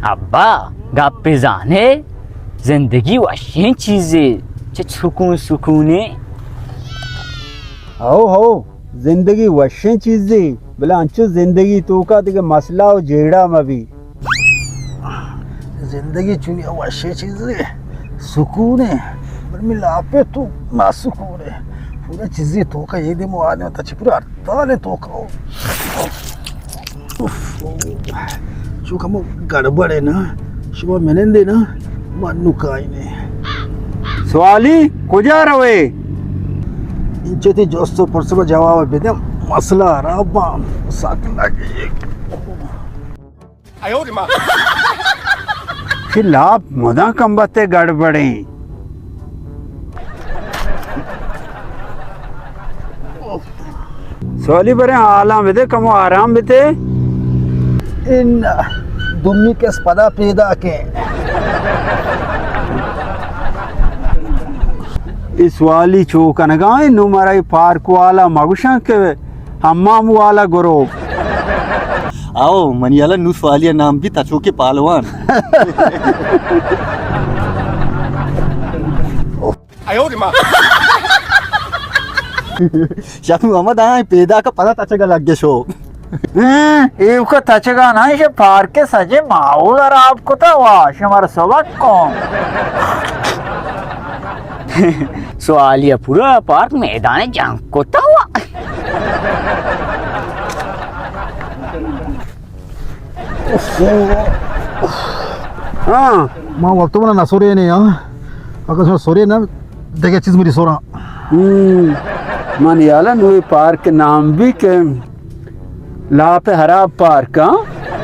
ابا، گپے زانے، زندگی وشیں چیزے، چہ سکون سکونے۔ ہو ہو، زندگی وشیں چیزے، بلے انچو زندگی توکا دگہ مسئلہ و جیڑہ مبی۔ زندگی چونی وشیں چیزے، سکونے، بلے می لاپے تو ناسکونے۔ پورا چیزے توکا یہ دے موانے تا چی پورا ہڑتالے توکا۔ اف، چو کمو گڑبڑ ہے نا، شما منندے نا، من نو کائنے۔ سوالی، کجا روے؟ انچو تی جست و پرس با جواب بدم، مسئلہ خراب با، سک لگے۔ چی لاپ مدام کمبتے گڑبڑیں۔ سوالی برے حالاں بدے، کمو آرام بتے۔ ان دومی کس پدا پیدا کے۔ اے سوالی چو کنگا ایں، نو مارا اے پارک والا مگوشاں کہ حمام والا گروپ۔ آؤ، منی حالا نو سوالی نام بی تچوکے پالوان۔ شپی محمد آئیں پیدا کا پدا تچگا لگ گشو۔ ہاں، ایوکا تچگا نہ، ایشی پارک سجے ماحول خراب کتا وا، شمار سبق کن۔ سوالی پورا پارک میدان جنگ کتا وا۔ ہاں۔ ما وقت منا نہ سورے نے، ہاں۔ اگر سورے نہ، دگہ چیز مری سورا۔ ہم۔ من یالا نوی پارک نام بی کہ لاپ خراب پارک، ہاں۔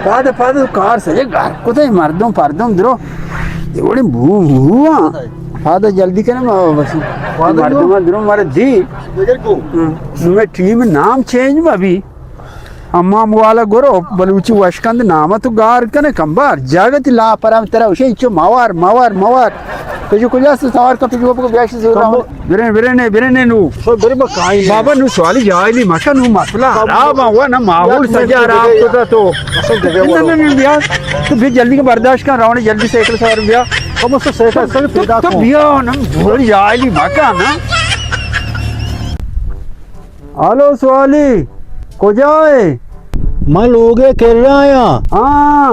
پاد پاد کار سجے گار کتے مردم پردم درو۔ دیوڑی بو بو، ہاں۔ پاد جلدی کنے ما بس۔ پاد مردم درو مر دی۔ ہاں۔ نوی ٹیم نام چینج ما بی۔ حمام والا گروپ، بلوچی وشکند نام تو گار کنے کمبار۔ جاگتی لاپرام ترا وشے چو موار، موار، موار۔ پجو کجا سے سوار کا پجو کو بیاش سے۔ برے، برے نے، برے نے نو۔ سو برے ما کائیں۔ بابا نو سوالی جاہلی مکن، نو مسئلہ خراب ہوا نا، ماحول سجا خراب کتا تو۔ نہ، نہ، نہ، بیا۔ تو بھی جلدی کے برداشت کن، رونے جلدی سائیکل سوار بیا۔ کم سے سائیکل تو، تو بیا نا، سوالی جاہلی مکن نا۔ ہلو سوالی، کجا ئے؟ من لوگ ءِ کرا آں۔ ہاں،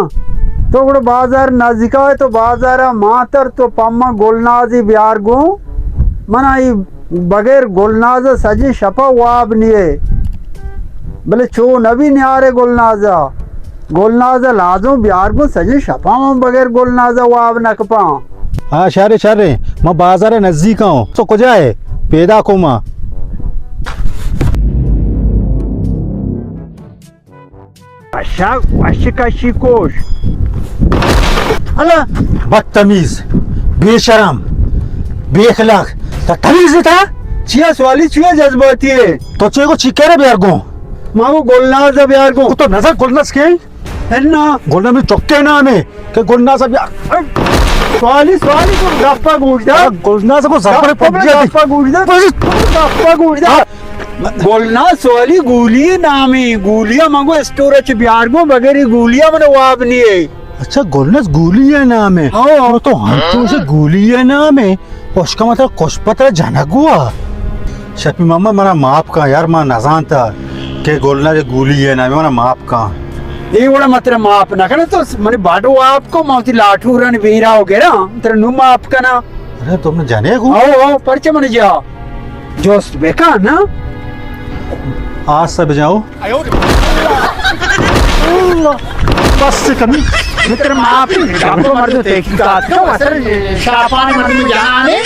تو گڑا بازار نزیک ءَ ئے، تو بازار ءَ ماتر تو پما گلنازی بیار گوں۔ من آئی بغیر گلناز ءَ سجیں شپ ءَ واب نیے۔ بلے چو نبی نیارے گلناز ءَ۔ گلناز ءَ لازم بیار گوں، سجیں شپاں من بغیر گلناز ءَ واب نہ کپاں۔ ہاں، شرے، شرے، من بازار ءِ نزیک آں۔ تو کجا ئے؟ پیدا کو ما۔ اشا وش کشی کوش۔ اللہ! بدتمیز، بے شرم، بے اخلاق، تا تمیز تھا؟ چیا سوالی، چیا جذباتی ئے؟ تو چے کو چی کرے بیار گوں؟ ما کو گلناز بیار گوں۔ تو نظر گلناز کے؟ انا۔ گلناز میں چکے نام ہے کہ گلناز اب یار۔ سوالی، سوالی کو گپا گوش دا۔ گلناز کو زبر گپا پک گیا۔ گپا گوش دا۔ گپا گوش دا۔ گلناز سوالی گولی نام ہے۔ گولی من کو اسٹور چ بیار گوں، بغیر گولی من واب نہیں ہے۔ اچھا، گلناز گولی ءِ نام ہے۔ ہاں۔ تو ہم تو سے گولی ءِ نام ہے۔ پشکا مطلب کش پتر جنگ ہوا۔ شپی ماما منا معاف کن یار، ما نزانتا کہ گلناز گولی ءِ نام، منا معاف کن۔ اے وڑا متر معاف نہ کنے تو، منی باڈو آپ کو، ما تی لاٹورانی بیرا ہو گرا، تر نو معاف کنا۔ ارے تم نے جنے کو؟ او، او، پرچہ من جا۔ جوست بکن نا۔ آس بجاؤ۔ بس کمی۔ متر معاف کن، مردو تحقیقات کو، اصل شاپان مردو جانے۔